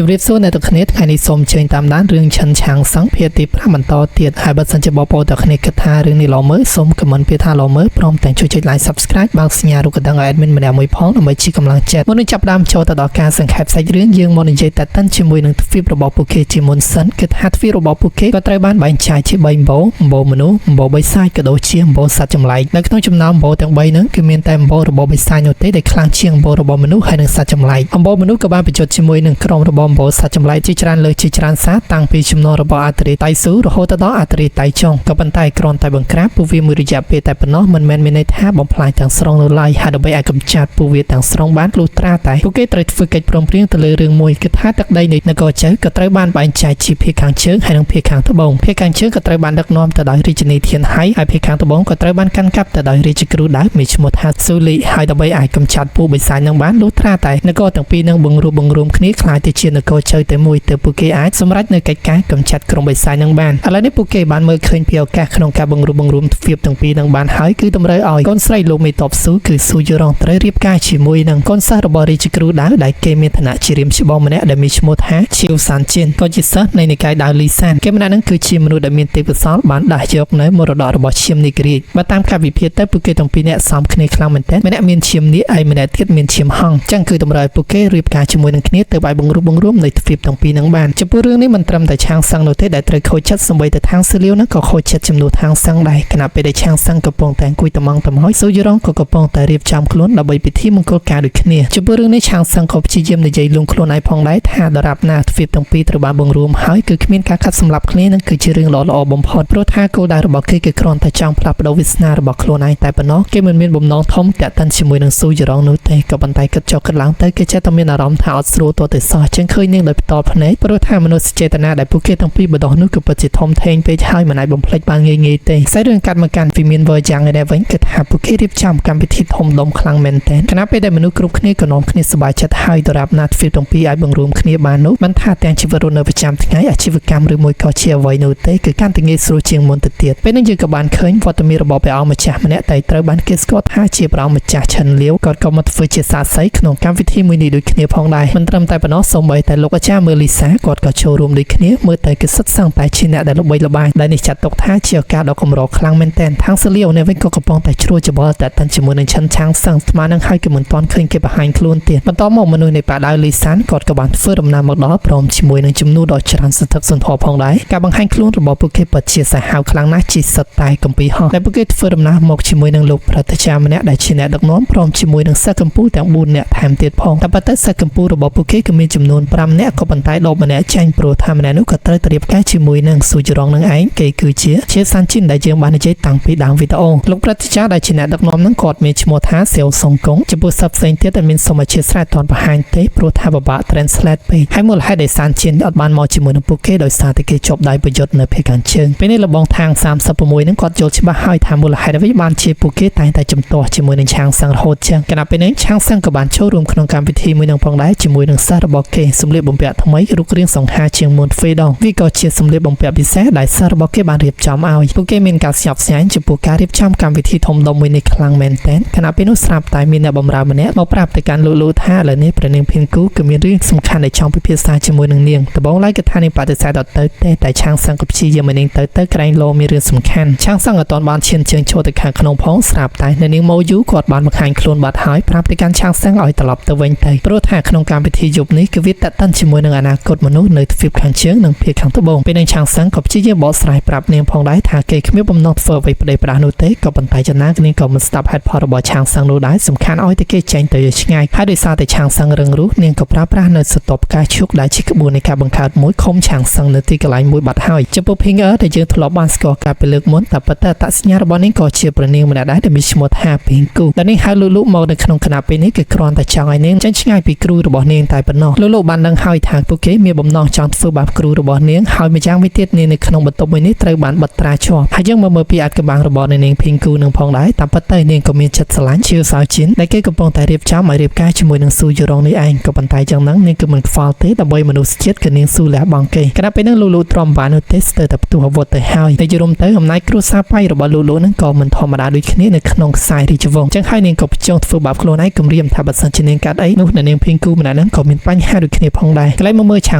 ជម្រាបសួរអ្នកទាំងគ្នាថ្ងៃនេះសូមអញ្ជើញតាមដានរឿងឈិនឆាងសឹងភាគទី5បន្តទៀតហើយបើសិនជាបងប្អូនទាំងគ្នាគិតថារឿងនេះល្អមើលសូម comment ពាក្យថាល្អមើលព្រមទាំងជួយចុច like subscribe បើកសញ្ញារូបកណ្ដឹងឲ្យ admin ម្នាក់មួយផងដើម្បីជាកម្លាំងចិត្តមុននឹងចាប់ផ្ដើមចូលទៅដល់ការសង្ខេបសាច់រឿងយើងមកនិយាយតតិនជាមួយនឹងទ្វីបរបស់ពួកគេជាមុនសិនគឺថាទ្វីបរបស់ពួកគេក៏ត្រូវបានបែងចែកជា3ម្បូរម្បូរមនុស្សម្បូរបិសាចក៏ដូចជាម្បូរសត្វចម្លែកនៅក្នុងចំណោមម្បូរទាំង3ហ្នឹងគឺមានតែម្បូររបស់បិសាចនោះទេដែលខ្លាំងជាងម្បូររបស់មនុស្សហើយនិងសត្វចម្លែកម្បូរមនុស្សក៏បានប្រយុទ្ធជាមួយនឹងក្រុមរបស់ម្បូរសត្វចម្លែកជាច្រើនលើកជាច្រើនសារតាំងពីជំនាន់របស់អាត្រីតៃស៊ូរហូតដល់អាត្រីតៃចុងក៏ប៉ុន្តែគ្រាន់តែបង្ក្រាបពួកវាមួយរយៈពេលតែប៉ុណ្ណោះមិនមែនមានន័យថាបំផ្លាញទាំងស្រុងនោះឡើយហើយដើម្បីឲ្យកម្ចាត់ពួកវាទាំងស្រុងបានលុះត្រាតែពួកគេត្រូវធ្វើកិច្ចព្រមព្រៀងទៅលើរឿងមួយគឺថាទឹកដីនៃនគរជៅក៏ត្រូវបានបែងចែកជាភាគខាងជើងហើយនិងភាគខាងត្បូងភាគខាងជើងក៏ត្រូវបានដឹកនាំទៅដោយរាជិនីធានហៃហើយភាគខាងត្បូងក៏ត្រូវបានកាន់កាប់ទៅដោយរាជគ្រូដាវមានឈ្មោះថាស៊ូលីហើយដើម្បីអាចកម្ចាត់ពួកបិសាចនឹងបានលុះត្រាតែនគរទាំងពីរនឹងបង្រួបបង្រួមគ្នាក្លាយទៅជានគរជៅតែមួយទើបពួកគេអាចសម្រេចនៅកិច្ចការកម្ចាត់ក្រុមបិសាចនឹងបានឥឡូវនេះពួកគេបានមើលឃើញពីឱកាសក្នុងការបង្រួបបង្រួមទ្វីបទាំងពីរនឹងបានហើយគឺតម្រូវឲ្យកូនស្រីលោកមេតបស៊ូគឺស៊ូយរងត្រូវរៀបការជាមួយនឹងកូនសិស្សរបស់រាជគ្រូដាវដែលគេមានឋានៈជារៀមច្បងម្នាក់ដែលមានឈ្មោះថាឈៀវសានជិនក៏ជាសិស្សនៃនិកាយដាវលីសានគេម្នាក់នឹងគឺជាមនុស្សដែលមានទេពកោសល្យបានដាស់យកនៅមរតករបស់ឈាមនីក្រាជបើតាមការវិភាគទៅពួកគេទាំងពីរនាក់សមគ្នាខ្លាំងមែនទែនម្នាក់មានឈាមនាគហើយម្នាក់ទៀតមានឈាមហង្សចឹងគឺតម្រូវឲ្យពួកគេរៀបការជាមួយនឹងគ្នាទើបឲ្យបង្រួបបង្រួមនៃទ្វីបទាំងពីរនឹងបានចំពោះរឿងនេះមិនត្រឹមតែឆាងសឹងនោះទេដែលត្រូវខូចចិត្តសូម្បីតែខាងសៀលាវនោះក៏ខូចចិត្តជំនួសខាងសឹងដែរខណៈពេលដែលឆាងសឹងកំពុងតែអង្គុយត្មងត្មោយស៊ូយរងក៏កំពុងតែរៀបចំខ្លួនដើម្បីពិធីមង្គលការដូចគ្នាចំពោះរឿងនេះឆាងសឹងក៏ព្យាយាមនិយាយលួងខ្លួនឯងផងដែរថាដរាបណាទ្វីបទាំងពីរត្រូវបានបង្រួមហើយគឺគ្មានការកាត់សម្លាប់គ្នានឹងគឺជារឿងល្អល្អបំផុតព្រោះថាគោលដៅរបស់គេគឺគ្រាន់តែចង់ផ្លាស់ប្ដូរវាសនារបស់ខ្លួនឯងតែប៉ុណ្ណោះគេមិនមានបំណងធំតាក់ទិនជាមួយនឹងស៊ូយរងនោះទេក៏ប៉ុន្តែគិតចុះគិតឡើងទៅគេចេះតែមានអារម្មណ៍ថាអត់ស្រួលទាល់តែសោះជាងឃើញនាងដោយផ្ទាល់ភ្នែកព្រោះថាមនុស្សចេតនាដែលពួកគេទាំងពីរបដោះនោះគឺពិតជាធំធេងពេកហើយមិនអាចបំភ្លេចបានងាយៗទេខ្សែរឿងកាត់មកកាន់វិមានវើយ៉ាងឯនេះវិញគឺថាពួកគេរៀបចំកម្មវិធីធំដុំខ្លាំងមែនទែនខណៈពេលដែលមនុស្សគ្រប់គ្នាក៏នាំគ្នាសប្បាយចិត្តហើយដរាបណាទ្វីបទាំងពីរអាចបង្រួមគ្នាបាននោះមិនថាទាំងជីវិតរស់នៅប្រចាំថ្ងៃអាជីវកម្មឬមួយក៏ជាអ្វីនោះទេគឺកាន់តែងាយស្រួលជាងមុនទៅទៀតពេលនេះយើងក៏បានឃើញវត្តមានរបស់ព្រះអង្គម្ចាស់ម្នាក់តែត្រូវបានគេស្គាល់ថាជាព្រះអង្គម្ចាស់ឈិនលាវគាត់ក៏មកធ្វើជាសាក្សីក្នុងកម្មវិធីមួយនេះដូចគ្នាផងដែរមិនត្រឹមតែប៉ុណ្ណោះសូម្បីតែលោកអាចារ្យមើលលីសាគាត់ក៏ចូលរួមដូចគ្នាមើលតែគឺសិតសឹងតែជាអ្នកដែលល្បីល្បាញដែលនេះចាត់ទុកថាជាឱកាសដ៏កម្រខ្លាំងមែនទែនខាងសលាវនេះវិញក៏កំពុងតែជ្រួលច្បល់តែតាន់ជាមួយនឹងឈិនឆាងសឹងស្មាននឹងហើយគឺមិនទាន់ឃើញគេបង្ហាញខ្លួនទៀតបន្តមកមនុស្សនៃប៉ាដាវលីសានគាត់ក៏បានធ្វើដំណើរមកដល់ព្រមជាមួយនឹងចំនួនដ៏ច្រើនសន្ធឹកសន្ធាប់ផងដែរការបង្ហាញខ្លួនរបស់ពួកគេពិតជាសាហាវខ្លាំងណាស់ជាសិតតែកំពីហោះដែលពួកគេធ្វើដំណើរមកជាមួយនឹងលោកប្រតិចាម្នាក់ដែលជាអ្នកដឹកនាំព្រមជាមួយនឹងសិស្សកម្ពុជាទាំង4នាក់ថែមទៀតផងតែប៉ុន្តែសិស្សកម្ពុជារបស់ពួកគេក៏មានចំនួន5នាក់ក៏ប៉ុន្តែដកម្នាក់ចាញ់ព្រោះថាម្នាក់នោះក៏ត្រូវទៅរៀបការជាមួយនឹងស៊ូចរងនឹងឯងគេគឺជាជាសានជីនដែលយើងបាននិយាយតាំងពីដើមវីដេអូលោកប្រតិចាដែលជាអ្នកដឹកនាំនឹងគាត់មានឈ្មោះថាសៀវសុងកុងចំពោះសិស្សផ្សេងទៀតដែលមានសូមអធិស្ឋានអត់ទាន់បង្ហាញទេព្រោះថាពិបាក translate ពេកហើយមូលហេតុដែលសានជីនអត់បានមកជាមួយនឹងពួកគេដោយសារតែគេជាប់ដៃប្រយុទ្ធនៅភាគខាងជើងពេលនេះលបងខាង36នឹងគាត់យល់ច្បាស់ហើយថាមូលហេតុអ្វីបានជាពួកគេតែងតែជំទាស់ជាមួយនឹងឆាងសឹងរហូតចឹងខណៈពេលនេះឆាងសឹងក៏បានចូលរួមក្នុងកម្មវិធីមួយនឹងផងដែរជាមួយនឹងសិស្សរបស់គេសម្លៀកបំពាក់ថ្មីរូបរាងសង្ហាជាងមុនទ្វេដងវាក៏ជាសម្លៀកបំពាក់ពិសេសដែលសិស្សរបស់គេបានរៀបចំឲ្យពួកគេមានការស្ញប់ស្ញែងចំពោះការរៀបចំកម្មវិធីធំដុំមួយនេះខ្លាំងមែនទែនខណៈពេលនោះស្រាប់តែមានអ្នកបម្រើម្នាក់មកប្រាប់ទៅកាន់លោកលោកថាឥឡូវនេះព្រះនាងភៀនគូគឺមានរឿងសំខាន់ដែលចង់ពិភាក្សាជាមួយនឹងនាងដំបូងឡើយគឺថានាងបដិសេធអត់ទៅទេតែឆាងសឹងក៏ព្យាយាមឲ្យនាងទៅទៅក្រែងលោមានរឿងសំខាន់ឆាងសឹងអត់ទាន់បានឈានជើងចូលទៅខាងក្នុងផងស្រាប់តែនៅនាងម៉ូយូគាត់បានបង្ហាញខ្លួនបាត់ហើយប្រាប់ទៅកាន់ឆាងសឹងឲ្យត្រឡប់ទៅវិញទៅព្រោះថាក្នុងកម្មវិធីយប់នេះគឺវាតតិនជាមួយនឹងអនាគតមនុស្សនៅទ្វីបខាងជើងនិងភាគខាងត្បូងពេលនឹងឆាងសឹងក៏ព្យាយាមបកស្រាយប្រាប់នាងផងដែរថាគេគ្មានបំណងធ្វើអ្វីប្តីផ្ដាស់នោះទេក៏ប៉ុន្តែចំណានាងក៏មិនស្ដាប់ហេតុផលរបស់ឆាងសឹងនោះដែរសំខាន់ឲ្យតែគេចេញទៅឲ្យឆ្ងាយហើយដោយសារតែឆាងសឹងរឹងរូសនាងក៏ប្រើប្រាស់នៅសតបផ្កាឈូកដែលជាក្បួននៃការបង្កើតមួយឃុំឆាងសឹងនៅទីកន្លែងមួយបាត់ហើយចំពោះ Pinger ដែលយើងធ្លាប់បានស្គាល់កាលពីលើកមុនតែប៉ុន្តែអត្តសញ្ញាណរបស់នាងក៏ជាព្រះនាងម្នាក់ដែរដែលមានឈ្មោះថាភីងគូដែលនាងហៅលូលូមកនៅក្នុងគណៈពេលនេះគឺគ្រាន់តែចង់ឲ្យនាងចេញឆ្ងាយពីគ្រូរបស់នាងតែប៉ុណ្ណោះលូលូបានដឹងហើយថាពួកគេមានបំណងចង់ធ្វើបាបគ្រូរបស់នាងហើយម្យ៉ាងវិញទៀតនាងនៅក្នុងបន្ទប់មួយនេះត្រូវបានបិទត្រាជាប់ហើយយើងមកមើលពីអាចកំបាំងរបស់នាងភីងគូនឹងផងដែរតាមពិតទៅនាងក៏មានចិត្តស្រឡាញ់ជាសៅជីនដែលគេកំពុងតែរៀបចំឲ្យរៀបការជាមួយនឹងស៊ូយរងនេះឯងក៏ប៉ុន្តែចឹងហ្នឹងនាងគឺមិនខ្វល់ទេដើម្បីមនុស្សជាតិគឺនាងស៊ូលះបង់គេខណៈពេលហ្នឹងលូលូទ្រាំបាននោះទេស្ទើរតែផ្ទុះអាវុធទៅហើយតែយល់ទៅអំណាចគ្រួសារប៉ៃរបស់លូលូហ្នឹងក៏មិនធម្មតាដូចគ្នានៅក្នុងខ្សែរាជវង្សចឹងហើយនាងក៏ភ្ជាងធ្វើបាបខ្លួនឯងគំរាមថាបើសិនជានាងកាត់អីនោះនៅនាងភីងគូម្នាក់ហ្នឹងក៏មានបញ្ហាដូចគ្នា គ្នាផងដែរកន្លែងមកមើលឆា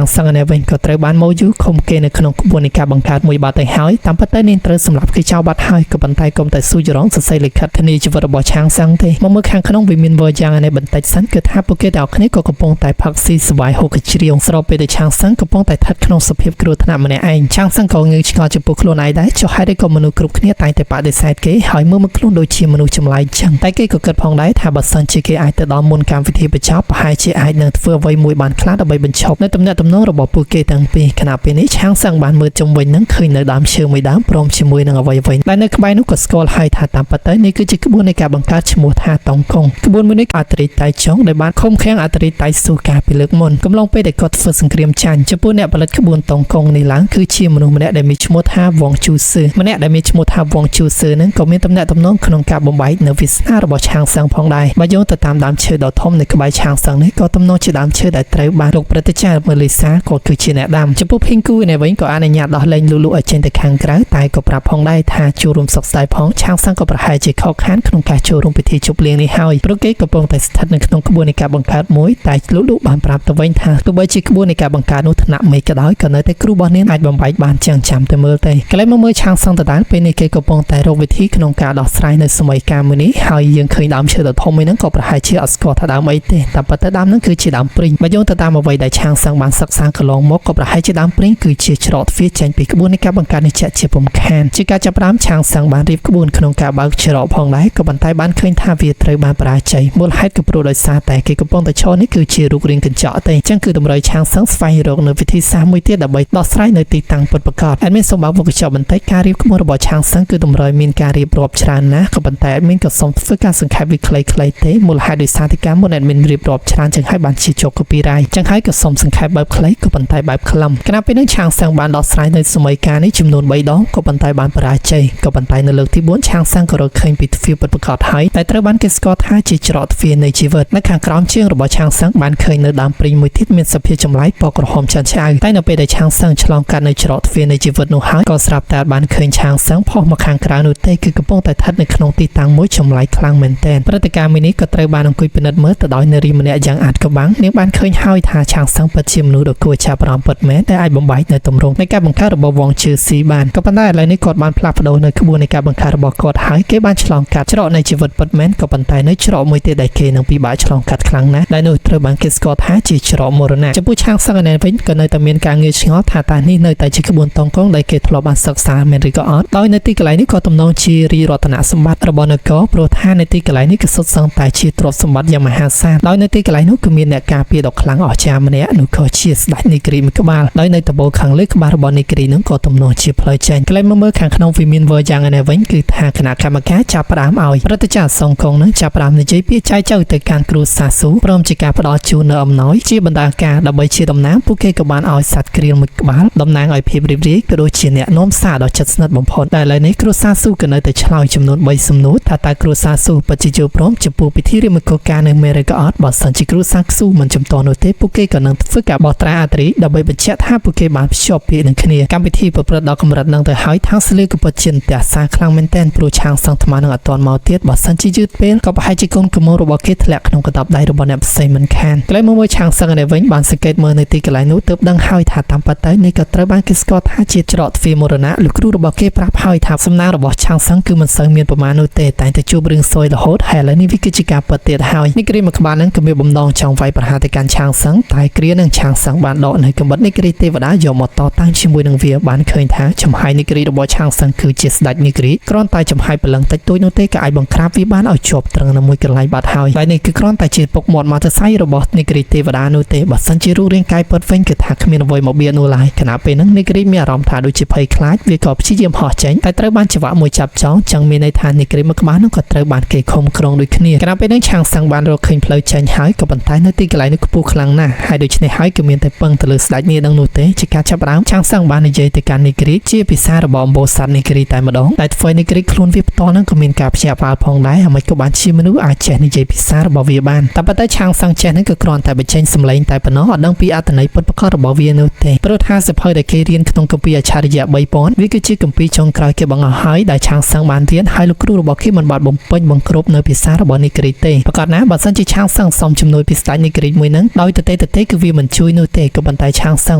ងសឹងឯនេះវិញក៏ត្រូវបានម៉ូយូឃុំគេនៅក្នុងក្បួននៃការបង្កើតមួយបាត់ទៅហើយតាមពិតទៅនាងត្រូវសម្លាប់គេចោលបាត់ហើយក៏ប៉ុន្តែកុំតែស៊ូចរងសរសេរលិខិតធានាជីវិតរបស់ឆាងសឹងទេមកមើលខាងក្នុងវាមានវើយ៉ាងឯនេះបន្តិចសិនគឺថាពួកគេទាំងអស់គ្នាក៏កំពុងតែផឹកស៊ីសប្បាយហូបកជ្រៀងស្របពេលដែលឆាងសឹងកំពុងតែស្ថិតក្នុងសភាពគ្រោះថ្នាក់ម្នាក់ឯងឆាងសឹងក៏ងឿឆ្ងល់ចំពោះខ្លួនឯងដែរចុះហេតុអីក៏មនុស្សគ្រប់គ្នាតែងតែបដិសេធគេហើយមើលមកខ្លួនដូចជាមនុស្សចម្លែកចឹងតែគេក៏គិតផងដែរថាបើសិនជាគេអាចទៅដល់មុនកម្មវិធីបញ្ចប់ប្រហែលជាអាចនឹងធ្វើអ្វីមួយបានខ្លះដើម្បីបញ្ឈប់នៅទំនាក់ទំនងរបស់ពួកគេទាំងពីរខណៈពេលនេះឆាងសឹងបានមើលជុំវិញនឹងឃើញនៅដើមឈើមួយដើមព្រមជាមួយនឹងអ្វីអ្វីដែលនៅក្បែរនោះក៏ស្គាល់ហើយថាតាមពិតទៅនេះគឺជាក្បួននៃការបង្កើតឈ្មោះថាតងកុងក្បួនមួយនេះអត្រិតៃចុងដែលបានឃុំឃាំងអត្រិតៃស៊ូកាពីលើកមុនកំឡុងពេលដែលគាត់ធ្វើសង្គ្រាមចាញ់ចំពោះអ្នកផលិតក្បួនតងកុងនេះឡើងគឺជាមនុស្សម្នាក់ដែលមានឈ្មោះថាវងជូសឺម្នាក់ដែលមានឈ្មោះថាវងជូសឺនឹងក៏មានទំនាក់ទំនងក្នុងការបំបែកនៅវាសនារបស់ឆាងសឹងផងដែរបើយោងទៅតាមដើមឈើដ៏ធំនៅក្បែរឆាងសឹងនេះក៏ទំនងជាដើមឈើដែលត្រូវបានលោកព្រឹទ្ធាចារ្យមើលីសាក៏គឺជាអ្នកដាំចំពោះភីងគូនេះវិញក៏អនុញ្ញាតដោះលែងលូលូឲ្យចេញទៅខាងក្រៅតែក៏ប្រាប់ផងដែរថាចូលរួមសុខស្ដាយផងឆាងសឹងក៏ប្រហែលជាខកខានក្នុងការចូលរួមពិធីជប់លៀងនេះហើយព្រោះគេកំពុងតែស្ថិតនៅក្នុងក្បួននៃការបង្កើតមួយតែលូលូបានប្រាប់ទៅវិញថាទោះបីជាក្បួននៃការបង្កើតនោះថ្នាក់មេក៏ដោយក៏នៅតែគ្រូរបស់នាងអាចបំបែកបានចឹងចាំតែមើលទេកន្លែងមកមើលឆាងសឹងដដែលពេលនេះគេកំពុងតែរកវិធីក្នុងការដោះស្រាយនៅសម័យកាលមួយនេះហើយយើងឃើញដើមឈើដ៏ធំមួយហ្នឹងក៏ប្រហែលជាអត់ស្គាល់ថាដើមអីទេតែប៉ុន្តែដើមហ្នឹងគឺជាដើមព្រីងបើយោងទៅតាមអ្វីដែលឆាងសឹងបានសិក្សាកន្លងមកក៏ប្រហែលជាដើមព្រីងគឺជាច្រកទ្វារចេញពីក្បួននៃការបង្កើតនេះជាក់ជាពុំខានជាការចាប់ផ្ដើមឆាងសឹងបានរៀបក្បួនក្នុងការបើកច្រកផងដែរក៏ប៉ុន្តែបានឃើញថាវាត្រូវបានបរាជ័យមូលហេតុក៏ព្រោះដោយសារតែគេកំពុងតែឈរនេះគឺជារូបរាងកញ្ចក់ទេអញ្ចឹងគឺតម្រូវឆាងសឹងស្វែងរកនៅវិធីសាស្ត្រមួយទៀតដើម្បីដោះស្រាយនៅទីតាំងពិតប្រាកដ admin សូមបើកវកញ្ចក់បន្តិចការរៀបក្បួនរបស់ឆាងសឹងគឺតម្រូវមានការរៀបរាប់ច្រើនណាស់ក៏ប៉ុន្តែ admin ក៏សូមធ្វើការសង្ខេបវាខ្លីៗទេមូលហេតុដោយសារតែការមុន admin រៀបរាប់ច្រើនចឹងហើយបានជាជាប់ copyright ចឹងហើយក៏សូមសង្ខេបបែបខ្លីក៏ប៉ុន្តែបែបខ្លឹមខណៈពេលនេះឆាងសឹងបានដោះស្រាយនៅសម័យកាលនេះចំនួន3ដងក៏ប៉ុន្តែបានបរាជ័យក៏ប៉ុន្តែនៅលើកទី4ឆាងសឹងក៏រកឃើញពីទ្វារពិតប្រាកដហើយតែត្រូវបានគេស្គាល់ថាជាច្រកទ្វារនៃជីវិតនៅខាងក្រោមជើងរបស់ឆាងសឹងបានឃើញនៅដើមព្រីងមួយទៀតមានសភាពចម្លែកពណ៌ក្រហមឆាន់ឆ្អៅតែនៅពេលដែលឆាងសឹងឆ្លងកាត់នៅច្រកទ្វារនៃជីវិតនោះហើយក៏ស្រាប់តែបានឃើញឆាងសឹងផុសមកខាងក្រៅនោះទេគឺកំពុងតែស្ថិតនៅក្នុងទីតាំងមួយចម្លែកខ្លាំងមែនទែនព្រឹត្តិការណ៍មួយនេះក៏ត្រូវបានអង្គុយពិនិត្យមើលទៅដោយនារីម្នាក់យ៉ាងអាចកំបាំងនាងបានឃើញហើយថាឆាងសឹងពិតជាមនុស្សដ៏គួរចាប់អារម្មណ៍ពិតមែនដែលអាចបំបែកនៅទម្រង់នៃការបង្កើតរបស់វងជឺស៊ីបានក៏ប៉ុន្តែឥឡូវនេះគាត់បានផ្លាស់ប្ដូរនៅក្បួននៃការបង្កើតរបស់គាត់ហើយគេបានឆ្លងកាត់ច្រកនៃជីវិតពិតមែនក៏ប៉ុន្តែនៅច្រកមួយទៀតដែលគេនឹងពិបាកឆ្លងកាត់ខ្លាំងណាស់ដែលនោះត្រូវបានគេស្គាល់ថាជាច្រកមរណៈចំពោះឆាងសឹងឯនេះវិញក៏នៅតែមានការងាយឆ្ងល់ថាតើនេះនៅតែជាក្បួនតងកងដែលគេធ្លាប់បានសិក្សាមែនឬក៏អត់ដោយនៅទីកន្លែងនេះក៏ទំនងជារាជរតនសម្បត្តិរបស់នគរព្រោះថានៅទីកន្លែងនេះគឺសុទ្ធសឹងតែជាទ្រព្យសម្បត្តិយ៉ាងមហាសាលដោយនៅទីកន្លែងនោះគឺមានអ្នកការពារដ៏ខ្លាំងអស្ចារ្យម្នាក់នោះក៏ជាស្ដេចនីគ្រីមួយក្បាលដោយនៅដំបូលខាងលើក្បាលរបស់នីគ្រីនោះក៏ទំនងជាផ្លូវចេញកន្លែងមកមើលខាងក្នុងវិមានវើយ៉ាងឯនេះវិញគឺថាគណៈកម្មការចាប់ផ្ដើមឲ្យព្រឹទ្ធាចារ្យសងកងនឹងចាប់ផ្ដើមនិយាយពាក្យចែកចៅទៅកាន់គ្រូសាស៊ូព្រមជាការផ្ដល់ជូននៅអំណោយជាបណ្ដាការដើម្បីជាតំណាងពួកគេក៏បានឲ្យសត្វក្រៀលមួយក្បាលតំណាងឲ្យភាពរីករាយក៏ដូចជាអ្នកនាំសារដ៏ជិតស្និទ្ធបំផុតដែលឥឡូវនេះគ្រូសាស៊ូក៏នៅតែឆ្លើយចំនួន3សំណួរថាតើគ្រូសាស៊ូពិតជាយល់ព្រមចំពោះពិធីរៀបមង្គលការនៅមេរិកអត់បើសិនជាគ្រូសាស៊ូមិនជំទាស់នោះទេពួកគេក៏នឹងធ្វើការបោះត្រាអត្រាដើម្បីបញ្ជាក់ថាពួកគេបានភ្ជាប់ពាក្យនឹងគ្នាកម្មវិធីប្រព្រឹត្តដល់កម្រិតនឹងទៅហើយថងស្លៀកក៏ពិតជាផ្ទះសារខ្លាំងមែនទែនព្រោះឆាងសឹងថ្មនឹងអត់ទាន់មកទៀតបើសិនជាយឺតពេលក៏ប្រហែលជាកូនកំមុំរបស់គេធ្លាក់ក្នុងកណ្ដាប់ដៃរបស់អ្នកផ្សេងមិនខានកន្លែងមួយឆាងសឹងនេះវិញបានសង្កេតមើលនៅទីកន្លែងនោះទើបដឹងហើយថាតាមពិតទៅនេះក៏ត្រូវបានគេស្គាល់ថាជាច្រកទ្វារមរណៈលោកគ្រូរបស់គេប្រាប់ហើយថាសំណាងរបស់ឆាងសឹងគឺមិនសូវមានប្រមាណនោះទេតែទៅជួបរឿងសួយរហូតហើយឥឡូវនេះវាគឺជាការពិតទៀតហើយនេះគ្រាមួយក្បាលនឹងក៏មានបំណងចង់វាយប្រហារទៅកាន់ឆាងសឹងតែគ្រានឹងឆាងសឹងបានដកនៅកម្រិតនេះគ្រាទេវតាយកមកតតាំងជាមួយនឹងវាបានឃើញថាចំហាយនេះគ្រារបស់ឆាងសឹងគឺជាស្ដេចនេះគ្រាគ្រាន់តែចំហាយព្រលឹងតិចតួចនោះទេក៏អាចបង្ក្រាបវាបានឲ្យជាប់ត្រឹងនៅមួយកន្លែងបាត់ហើយហើយនេះគឺគ្រាន់តែជាពុកមាត់មកទៅសៃរបស់នេះគ្រាទេវតានោះទេបើសិនជារូបរាងកាយពិតវិញគឺថាគ្មានអ្វីមកបៀនោះឡើយខណៈពេលហ្នឹងនេះគ្រាមានអារម្មណ៍ថាដូចជាភ័យខ្លាចវាក៏ព្យាយាមហោះចេញតែត្រូវបានច្រវាក់មួយចាប់ចងចឹងមានន័យថានេះគ្រាមួយក្បាលនោះក៏ត្រូវបានគេឃុំក្រុងដូចគ្នាខណៈពេលហ្នឹងឆាងសឹងបានរកឃើញផ្លូវចេញហើយក៏ប៉ុន្តែនៅទីកន្លែងនោះខ្ពស់ខ្លាំងណាស់ហើយដូច្នេះហើយគឺមានតែពឹងទៅលើស្ដេចនេះនឹងនោះទេជាការចាប់ផ្ដើមឆាងសឹងបាននិយាយទៅកាន់នីគ្រីជាភាសារបស់អំបូរសត្វនីគ្រីតែម្ដងតែធ្វើនីគ្រីខ្លួនវាផ្ទាល់នឹងក៏មានការភ្ញាក់ផ្អើលផងដែរហើយមិនក៏បានជាមនុស្សអាចចេះនិយាយភាសារបស់វាបានតែប៉ុន្តែឆាងសឹងចេះនឹងក៏គ្រាន់តែបញ្ចេញសម្លេងតែប៉ុណ្ណោះអត់ដឹងពីអត្ថន័យពិតប្រាកដរបស់វានោះទេព្រោះថាសៀវភៅដែលគេរៀនក្នុងគម្ពីរអច្ឆរិយៈ3000វាគឺជាគម្ពីរចុងក្រោយគេបង្អស់ហើយដែលឆាងសឹងបានរៀនហើយលោកគ្រូរបស់គេមិនបានបំពេញបង្គ្រប់នៅភាសារបស់នីគ្រីទេប្រកាសណាបើសិនជាឆាងសឹងសុំជំនួយពីស្ដេចនីគ្រីមួយនឹងដោយទៅទេ ទៅទេគឺវាមិនជួយនោះទេក៏ប៉ុន្តែឆាងសឹង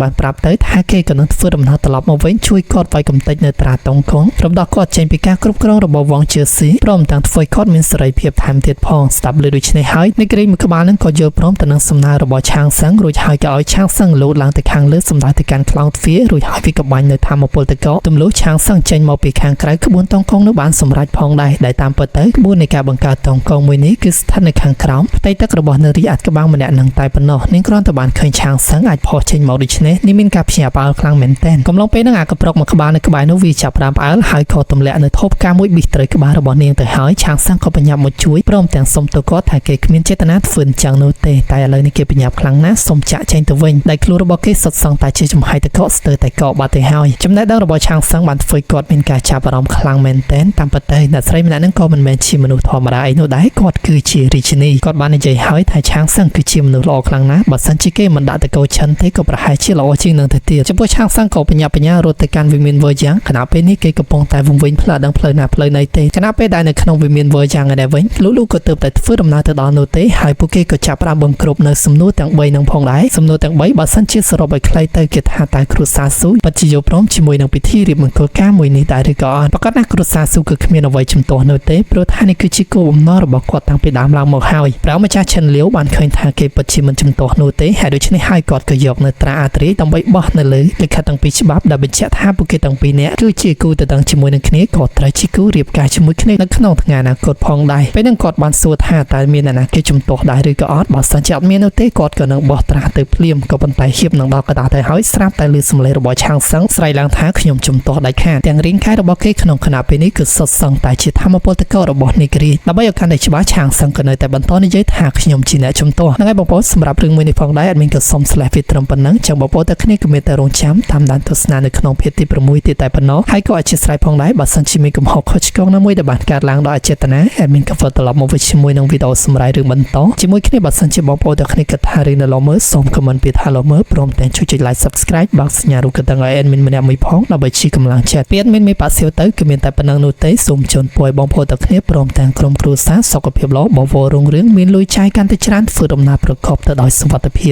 បានប្រាប់ទៅថាគេក៏នឹងធ្វើដំណើរត្រឡប់មកវិញជួយគាត់វាយកំទេចនៅត្រាតុងកុងរំដោះគាត់ចេញពីការគ្រប់គ្រងរបស់វងជឿស៊ីព្រមទាំងធ្វើឲ្យគាត់មានសេរីភាពថែមទៀតផងស្ដាប់លើដូច្នេះហើយនៃគ្រីមួយក្បាលនឹងក៏យល់ព្រមទៅនឹងសំណើរបស់ឆាងសឹងរួចហើយក៏ឲ្យឆាងសឹងលោតឡើងទៅខាងលើសម្ដៅទៅកាន់ខ្លោងទ្វាររួចហើយវាក៏បាញ់នៅធម្មពលតកទម្លុះឆាងសឹងចេញមកពីខាងក្រៅក្បួនតងកងនោះបានសម្រេចផងដែរដែលតាមពិតទៅក្បួននៃការបង្កើតតងកងមួយនេះគឺស្ថិតនៅខាងក្រោមផ្ទៃទឹករបស់នារីអាចក្បាំងម្នាក់នឹងតែប៉ុណ្ណោះនាងគ្រាន់តែបានឃើញឆាងសឹងអាចផុសចេញមកដូច្នេះនេះមានការភ្ញាក់ផ្អើលខ្លាំងមែនទែនកំឡុងពេលហ្នឹងអាកប្រុកមួយក្បាលនៅក្បែរនោះវាចាប់ផ្ដើមផ្អើលហើយក៏ទម្លាក់នៅថូផ្កាមួយប៊ីសត្រូវក្បាលរបស់នាងទៅហើយឆាងសឹងក៏បញ្ញាប់មកជួយព្រមទាំងសុំទោសគាត់ថាគេគ្មានចេតនាធ្វើអញ្ចឹងនោះទេតែឥឡូវនេះគេបញ្ញាប់ខ្លាំងណាស់សុំចាក់ចេញទៅវិញដែលខ្លួនរបស់គេសុទ្ធសឹងតែជាចំហាយតកស្ទើរតែកកបាត់ទៅហើយចំណេះដឹងរបស់ឆាងសឹងបានធ្វើឲ្យគាត់មានការចាប់អារម្មណ៍ខ្លាំងមែនទែនតាមពិតទៅអ្នកស្រីម្នាក់ហ្នឹងក៏មិនមែនជាមនុស្សធម្មតាអីនោះដែរគាត់គឺជារាជិនីគាត់បាននិយាយហើយថាឆាងសឹងគឺជាមនុស្សល្អខ្លាំងណាស់បើសិនជាគេមិនដាក់តកោឆិនទេក៏ប្រហែលជាល្អជាងនឹងទៅទៀតចំពោះឆាងសឹងក៏បញ្ញាបញ្ញារត់ទៅកាន់វិមានវើយ៉ាងខណៈពេលនេះគេកំពុងតែវង្វេងផ្លូវដឹងផ្លូវណាផ្លូវណីទេខណៈពេលដែលនៅក្នុងវិមានវើយ៉ាងឯនេះវិញលូលូក៏ទើបតែធ្វើដំណើរទៅដល់នោះទេហើយពួកគេក៏ចាប់ផ្ដើមបង្គ្រប់នៅសំណួរទាំង3នឹងផងដែរសំណួរទាំង3បើសិនជាសរុបឲ្យខ្លីទៅគេថាតើគ្រួសារស៊ូពិតជាយល់ព្រមជាមួយនឹងពិធីរៀបមង្គលការមួយនេះដែរឬក៏អត់ប្រកាសណាស់គ្រួសារស៊ូគឺគ្មានអ្វីជំទាស់នោះទេព្រោះថានេះគឺជាគោលបំណងរបស់គាត់តាំងពីដើមឡើងមកហើយព្រះម្ចាស់ឈិនលាវបានឃើញថាគេពិតជាមិនជំទាស់នោះទេហើយដូច្នេះហើយគាត់ក៏យកនៅត្រាអាត្រាដើម្បីបោះនៅលើលិខិតទាំងពីរច្បាប់ដែលបញ្ជាក់ថាពួកគេទាំងពីរនាក់គឺជាគូទៅដឹងជាមួយនឹងគ្នាក៏ត្រូវជាគូរៀបការជាមួយគ្នានៅក្នុងថ្ងៃអនាគតផងដែរពេលហ្នឹងគាត់បានសួរថាតើមានអ្នកណាគេជំទាស់ដែរឬក៏អត់បើសិនជាអត់មាននោះទេគាត់ក៏នឹងបោះត្រាទៅភ្លាមក៏ប៉ុន្តែហៀបនឹងដល់កណ្ដាលទៅហើយស្រាប់តែឮសំឡេងរបស់ឆាងសឹងស្រែកឡើងថាខ្ញុំជំទាស់ដាច់ខាតទាំងរាងកាយរបស់គេក្នុងខណៈពេលនេះគឺសុទ្ធសឹងតែជាធម្មពលតករបស់នីគ្រីដើម្បីឲ្យកាន់តែច្បាស់ឆាងសឹងក៏នៅតែបន្តនិយាយថាខ្ញុំជាអ្នកជំទាស់ហ្នឹងហើយបងប្អូនសម្រាប់រឿងមួយនេះផងដែរអត់មានក៏សុំ slash វាត្រឹមប៉ុណ្ណឹងចឹងបងប្អូនតែគ្នាក៏មានតែរងចាំតាមដានទស្សនានៅក្នុងភាគទី6ទៀតតែប៉ុណ្ណោះហើយក៏អធិស្ឋានផងដែរបើសិនជាមានកំហុសខុសឆ្គងណាមួយដែលបានកើតឡើងដោយអចេតនា admin ក៏វិលត្រឡប់មកវិញជាមួយនឹងវីដេអូសម្រាប់រឿងបន្តជាមួយគ្នាបើសិនជាបងប្អូនទាំងគ្នាគិតថារឿងនៅឡមើសូម comment ពាក្យថាឡមើព្រមទាំងជួយចុច like subscribe បើកសញ្ញារូបកណ្ដឹងឲ្យ admin ម្នាក់មួយផងដើម្បីជាកម្លាំងចិត្តពី admin មានបាក់សៀវទៅគឺមានតែប៉ុណ្្នឹងនោះទេសូមជូនពរឲ្យបងប្អូនទាំងគ្នាព្រមទាំងក្រុមគ្រួសារសុខភាពល្អបវររុងរឿងមានលុយចាយកាន់តែច្រើនធ្វើដំណើរប្រកបទៅដោយសុវត្ថិភាព។